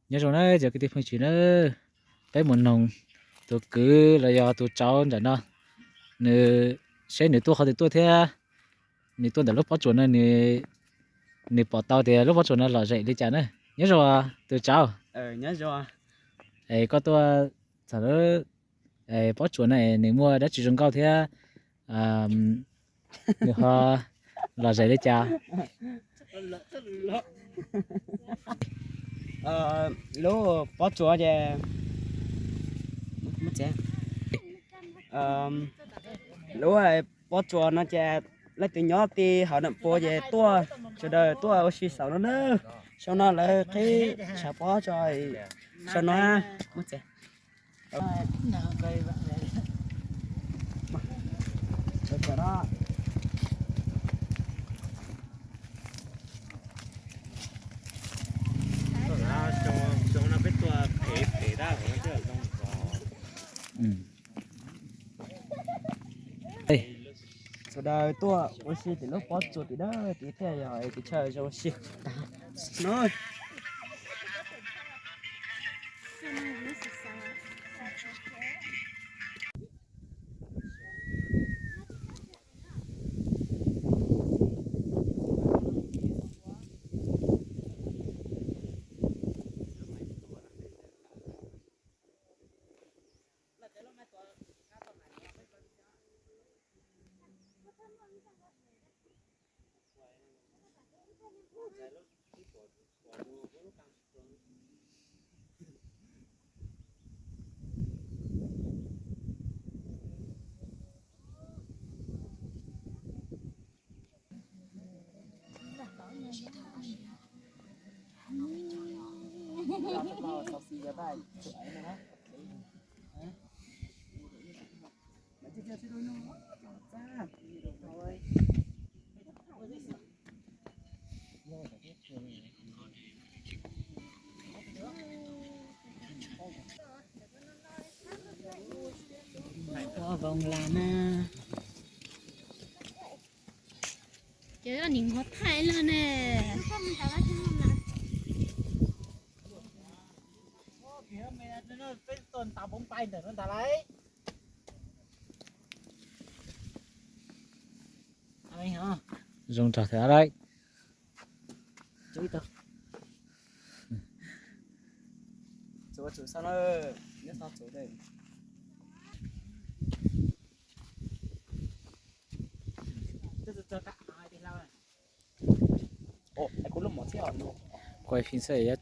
Nyob zoo na cov kwv tij phooj ywg na, peb mus noog tus kwv los yog tus tsauv nram no, nws seb nws tuaj qhov twg tuaj thiab nws tuaj ntawm lub pob tsuas no nws pom tau tias lub pob tsuas no lom zem li cas na. Nyob zoo tus tsauv. Koj tuaj txog lub pob tsuas no nws muaj dab tsi zoo nkauj thiab nws ho lom zem li cas? Lub pob tsuas ces, lub pob tsuas no ces leej twg nyob ti hauv nam puas ces tuaj, sawv daws tuaj ua si saum no na. Saum no lawv qhib tshav pob tso, saum no. Sawv daws tuaj ua si tim lub pob tsuas tim dawb tid thiaj yog tus chaw zoo ua si no. Ua voos las na. Ces nim hov thaij lawm ne. Peb tuaj ntaus poov pais ntawm no ntag lauj. Zoo nrog thiab lauj. Kuv fij xwb,